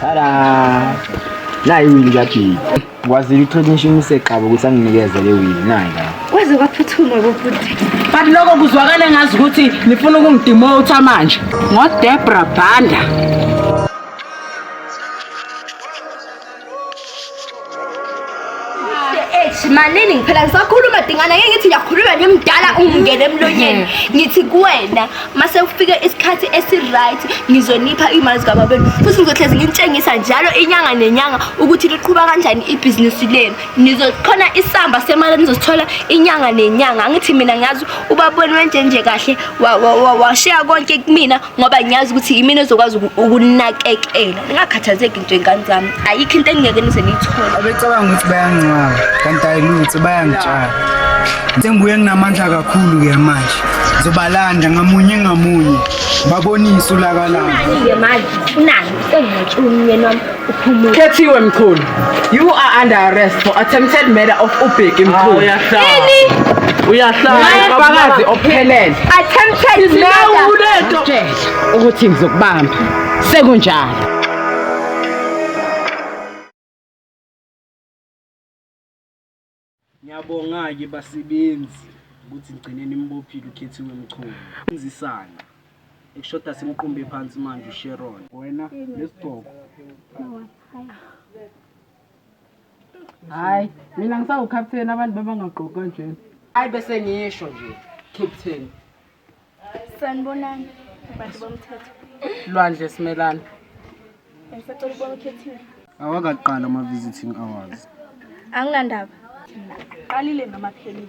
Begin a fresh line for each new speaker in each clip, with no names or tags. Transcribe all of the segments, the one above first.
Tada! Nayi iwili kaBheki. Ngikwazile ukuthola useqaba ukuthi anginikeze le wili nayi la.
Kwaze kwaphuthuma bobhuti.
But lokho kuzwakale ngazi ukuthi nifuna ukungidemota manje ngoDebra Banda.
Eish manini ngiphela ngisakhuluma dingana ngeke ngithi ngiyakhuluma ngimdala ungingene emlonyeni ngithi kuwena mase kufike isikhathi esi-right ngizonipha iy'mali zikababenu futhi ngizohlezi nginitshengisa njalo inyanga nenyanga ukuthi liqhuba kanjani ibhizinisi lenu nizokhona isamba semali enizosithola inyanga nenyanga angithi mina ngiyazi ubaboni wenjenje kahle washiya konke kumina ngoba ngiyazi ukuthi yimina ezokwazi ukunakekela ningakhathazeki nje ngane zami ayikho into engingeke nize niyithole
Abecabanga ukuthi bayangcwaba kanti ayilutho bayangitshala. Sengibuye nginamandla kakhulu-ke manje. Ngizobalanda ngamunye ngamunye babonise ulaka labo.
Unani-ke manje unani sengingatshiwo umyeni wami uphumule
Khethiwe Mkhulu, you are under arrest for attempted murder of uBheki Mkhulu.
Ini?
Uyahlala ubufakazi obuphelele.
Attempted murder.
Tshela ukuthi ngizokubamba. Sekunjalo.
Ngiyabonga-ke basebenzi ukuthi ngigcine nimbophile uKhethiwe Mchunu. Nzisana. Ekushoda simqumbe phansi manje uSharon. Wena nesigqoko.
Hayi, mina ngisawucaptain abantu babangagqoki kanjena. Hayi bese ngisho nje captain.
Sanibonani bantu bomthetho.
Lwandle Simelane.
Ngisacela ukubona uKhethiwe.
Awakaqala ama-visiting hours.
Anginandaba. Aqalile noma aphelile.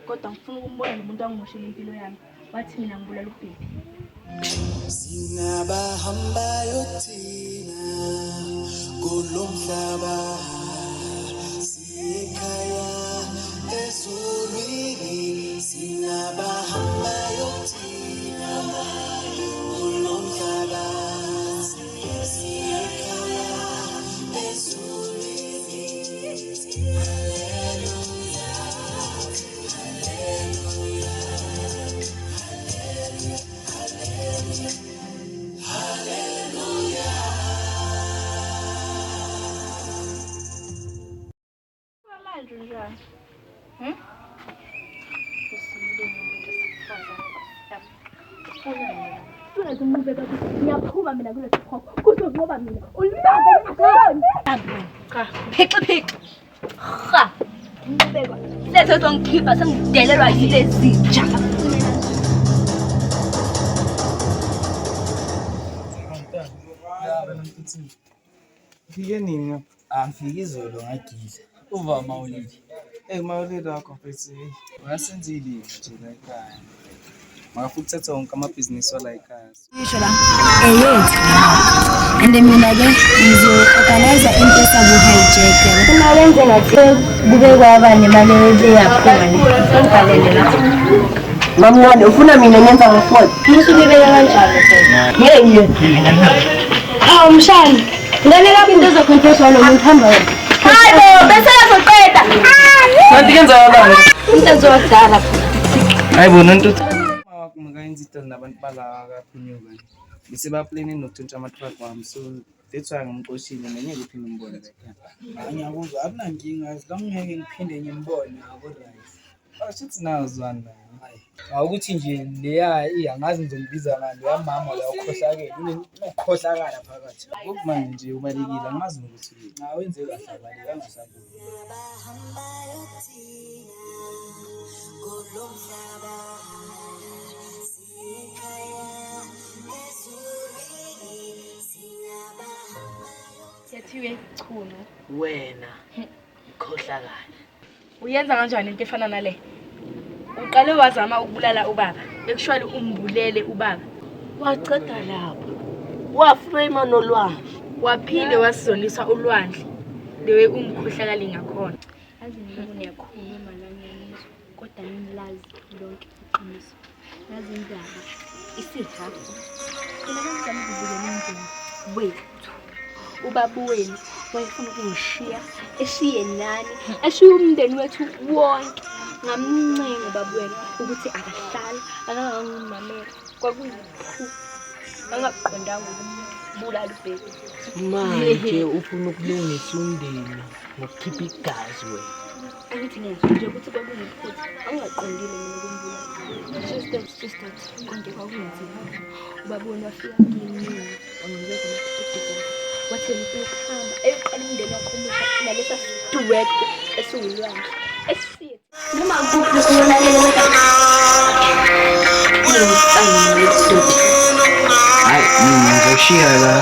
Kodwa ngifuna ukumbona lo muntu angimoshela impilo yami. Wathi mina ngibulala ubhebhi.
Sinabahambayo thina kulomhlaba siyekhaya ezulwini sinabahambayo thina kulomhlaba siyekhaya ezulwini haleluya haleluya haleluya
Manje unjani? Hmm? Usulile umuntu wesifazane. Ufuna nqube baba. Ngiyaphuma mina kulesi sikhokho. Kuzonqoba mina. Ulibambe ngingakuboni. Cha, phixi phixi. Ha. Nqubekwa. Lezo zongikhipha sengidelelwa yilezi zinja.
Ufike nini ngapha?
Angifike izolo ngagila. Uva mawulidi.
Hey mawulidi wakho mfethu. Ungasenzile nje la ekhaya. Makafuna ukuthatha wonke amabhizinisi wala ekhaya.
Isho la eyethu and mina-ke ngizo-organize into esabu-hijack yabo
Uma wenze ngathi kube kwaba nemali eyaphuma ne. Ngibhalele la.
Mamncane ufuna mina ngenza ngo-four.
Musulibeka kanjalo phela.
Ngeke ngiyenze mina na.
Hawu mshana, ngane kabi into ezokhontheswa lo muntu hamba wena. Hayi bo, bese yazoqeda.
Kanti kenzakalani?
Into ezodala.
Hayi bo nonto. Makayenza into nabantu bala akaphunyuka. Bese baplane nokuthontsha ama-truck wami so that's why ngimxoshile mina ngeke uphinde umbone la ekhaya.
Ngiyakuzwa akunankinga as long ngeke ngiphinde ngimbone aku-right.
Oh shit nawe uzwani naye.
Awukuthi nje leya angazi ngizombiza ngani leya mama la ukhohlakele unokukhohlakala phakathi.
Ngoku manje nje ubalekile angazi nokuthi uyini.
Cha wenze kahle abaleka angasabuyi.
Abahambayo thina kulomhlaba siyekhaya ezulwini sinabahambayo
Khethiwe Chunu.
Wena ukhohlakala.
Uyenza kanjani into efana nale? Uqale wazama ukubulala ubaba. Actually umbulele ubaba.
Waceda lapho. Waframe nolwandle.
Waphinde wasizonisa ulwandle. Lewe umkhohlakali ngakhona.
Yazi mina niyakhuluma la ngiyanizwa kodwa ngilazi lonke iqiniso. Yazi indaba isihafu. Mina ngizama ukuvikela umndeni
wethu. Ubaba wenu wayefuna ukungishiya, eshiye nani, eshiye umndeni wethu wonke. Ngamncenga ubaba wenu ukuthi akahlali, akangangimamela. Kwakuyiphu. Angakuqondanga umuntu. Bulala ubheki.
Manje ufuna ukulungisa umndeni ngokukhipha igazi wena.
Angithi ngiyasho nje ukuthi kwakuyiphutha. Angingaqondile mina ukumbulala. Just that konke kwakunzima. Ubaba wena wafika kimi wanginikeza amaphepha. Wathi ngifuna ukuhamba eyoqala umndeni wakho omusha nalesa siduwede esiwulwandle esiye. Noma kuphi ukubonakele
Hayi, mina ngizoshiya la.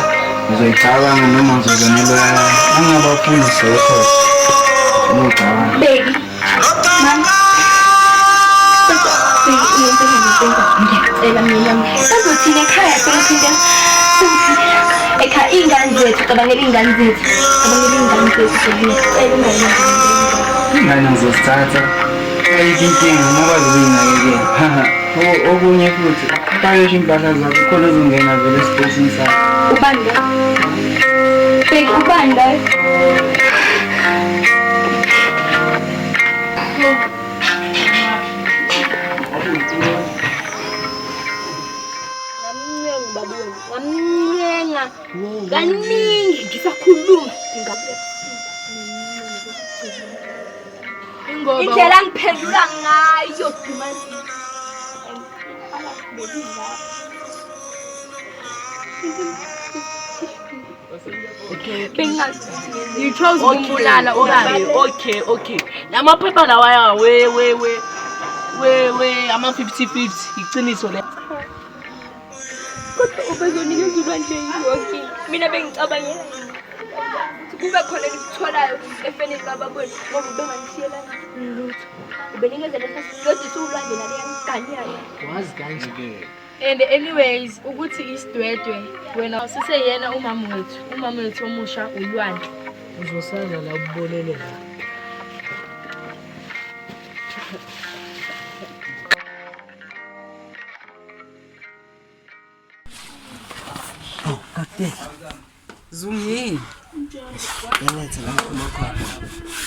Ngizoyicabanga noma ngizozonelwa angabafuni sokho. Ngicabanga.
Baby. Mama. Ngiyacela mina. Bazothini ekhaya sekuphinde ekhaya iy'ngane zethu cabangela iy'ngane zethu. Cabangela iy'ngane zethu ngiyacela ungayenzi.
Ingane ngizozithatha. Ayikho inkinga ngoba ziyinakekela. Okunye futhi, pakisha impahla zakho khona uzongena vele esitokisini sakho.
Ubani lo? Bheki ubani lo? Ngamncenga ubaba wenu, ngamncenga kaningi ngisakhuluma. Indlela angiphendula ngayo Dumasi.
You chose ukumbulala ubaba.
Okay. Lamaphepha lawaya we we we we we ama 50-50 iqiniso le.
Kodwa ubezonikeza ulwandle yonke. Mina bengicabangela ukuthi kube khona engikutholayo efeni kababona ngoba ubenganisiyelanga lutho. Ubenikeza lesa sidodi siwulwandle naleya ngane yayo.
Wazi kanje.
And anyways, ukuthi isidwedwe wena usiseyena umama wethu, umama wethu omusha ulwandle.
Uzosala la ubolele la.
Oh, kapteni.
Zungi.
Yaletha la ngiphuma khona.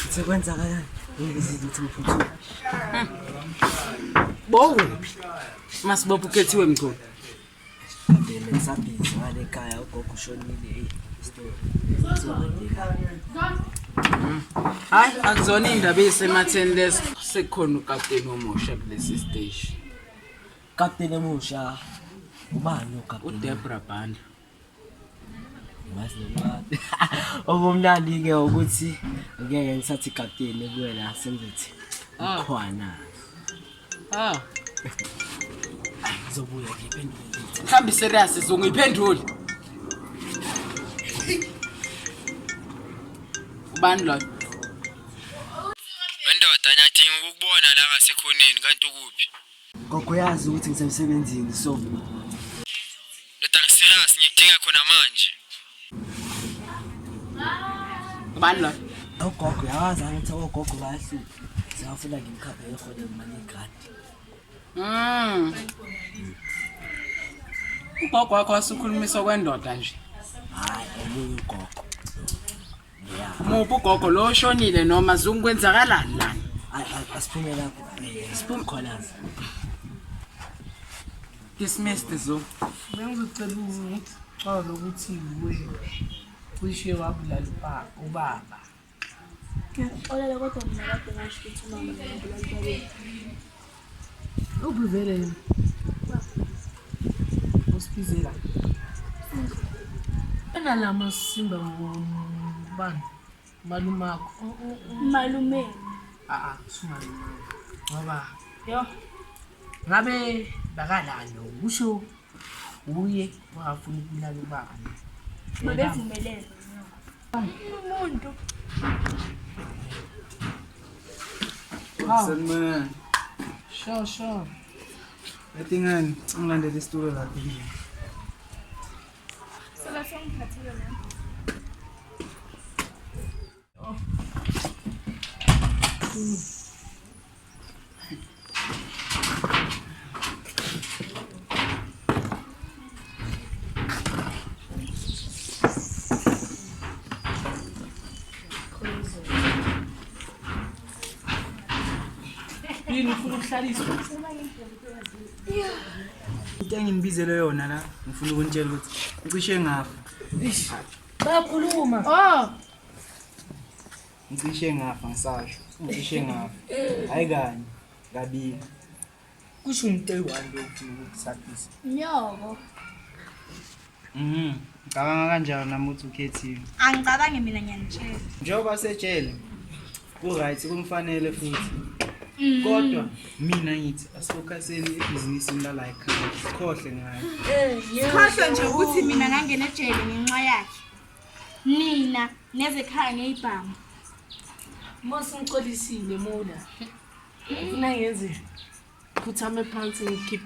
Sekwenzakalani? Ngizizwe ukuthi ngiphuthume.
Bowuphi? Masibopha ukhethiwe mchunu.
Kapteni ngisabhizi ngale ekhaya ugogo ushonile eyi story.
Hayi, akuzona iy'ndaba ey'sematheni lezo. Sekukhona ukapteni omusha kulesi siteshi.
Kapteni omusha. Ubani ukapteni?
uDebra Banda.
Ngazi noma. Okumnandi-ke ukuthi ngeke ngisathi kapteni kuwena sengizothi ukhwana.
Ah,
Ngizobuya ngiphendule later.
mhlawumbe serious zongiphendule. Ubani lo?
Wendoda ngiyadinga ukukubona la ngasekhoneni kanti ukuphi?
Gogo uyazi ukuthi ngisemsebenzini so
Ndoda ngiserious ngikudinga khona manje.
Ubani lo?
ugogo uyawazi angithi ogogo bayahlupha. Singafuna ngimkhaphe eholeni mali igrandi.
Ugogo wakho wasukhulumisa kwendoda nje.
Hayi omunye ugogo. Yeah.
Muphi ugogo lo oshonile noma Zungu kwenzakalani lana?
Hayi asiphume lapho. Siphume khona.
Dismissed Zungu.
Bengizocela ukuthi xolo ukuthi uwe cishe wabulala ubaba.
Ngiyaxolela kodwa mina kade ngasho ukuthi umama ngiyabulala ubaba.
Uphi vele yena? Usibizela. Wena la masimba ngubani? Malumakho.
Malume.
Ah, sumalumakho. Ngoba yo ngabe bakalalo kusho uye wafuna ukubulala ubaba.
Babevumelene. Umuntu.
Sanibonani.
Sure, sure.
Yatingani, ngilandele isitulo lapha endlini.
Sola sengiphathile nami.
Yini ufuna ukuhlaliswa?
Into enginibizele yona la, ngifuna ukunitshela ukuthi ngicishe ngafa.
Bayakhuluma.
Oh.
Ngicishe ngafa ngisasho. Ngicishe ngafa. Hayi kanye, kabili.
Kusho into eyi-one lokhu ukusabisa.
Nyoko.
Mhm. Ngicabanga kanjalo nami ukuthi ukhethiwe.
Angicabangi mina ngiyanitshela.
Njengoba sejele ku-right kumfanele futhi. Kodwa mina ngithi asifocuseni ebhizinisini lala ekhaya sikhohle ngayo.
Sikhohlwe nje ukuthi mina ngangena ejele ngenxa yakhe. Nina nezekhaya ngeyibhamu.
Mose ngicolisile Mula. Ufuna ngenze khuthame phansi ngikhiphe.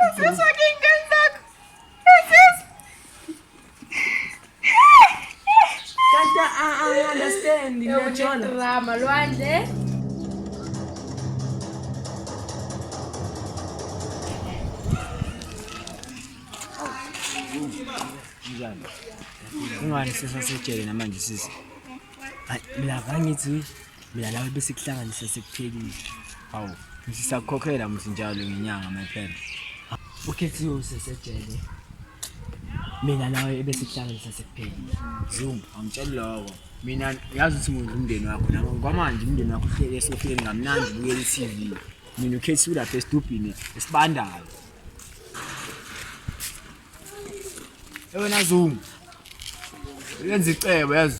Kanti I understand ngiyajola.
Drama lwandle.
Njani? Kungani sisasejele namanje sisi? Hayi mina ngangithi mina nawe bese kuhlanganisa sekuphelile. Hawu, ngisisakukhokhela musi njalo ngenyanga my friend. Ukhethiwe usesejele. Mina nawe ebese kuhlanganisa sekuphelile. Zoom, angitsheli lokho. Mina yazi ukuthi ngondla umndeni wakho nami kwamanje umndeni wakho uhleli esofeni kamnandi ubukela i-TV. Mina ukhethiwe lapha esitubhini esibandayo. Wena Zungu. Yenza icebo yazi.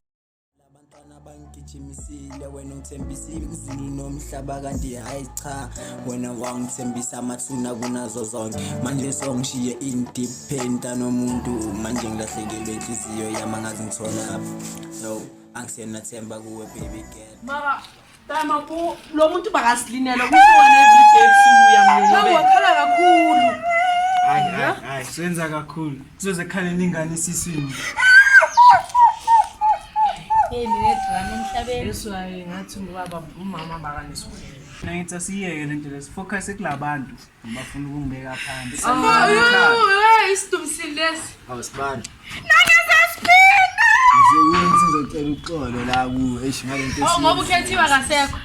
Bangigijimisile wena ungithembisile izulu nomhlaba kanti hayi cha wena wangithembisa amathuna kunazo zonke manje songishiye in deep pain nomuntu manje ngilahlekelwe inhliziyo yami angazi ngithola no angisenathemba kuwe baby girl.
Mara tama ku lo muntu bakasilinela kusho wena every day ebusuku uyamnyoba.
Wakhala kakhulu.
Hayi hayi hayi senza kakhulu. Kuzoze kukhalele ingane esiswini.
Hey mina drama emhlabeni.
Yesu hayi ngathi ubaba umama bakanesikhwele.
Mina ngithi asiyeke lento le sifocus kulabantu bafuna ukungibeka phansi.
Oh, isidumisile lesi.
Hawu sibani. Nangizasiphinda. Ngizokuthi ngizocela uxolo la kuwe eish ngale nto.
Oh ngoba ukhethiwe akasekho.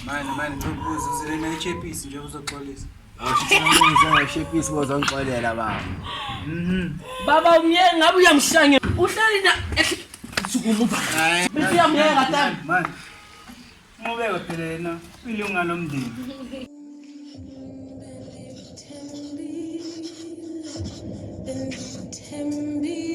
Manje manje ngikubuza uzile nayo ichepisi nje uzoxolisa.
Awushepisi bozongixolela baba.
Baba umyeke ngabe uyamshanya. Uhlali na sukuma ubaba. Bese uyamyeka tami.
Manje. Ngubeka phela yena ilunga lomndeni.
Thembile.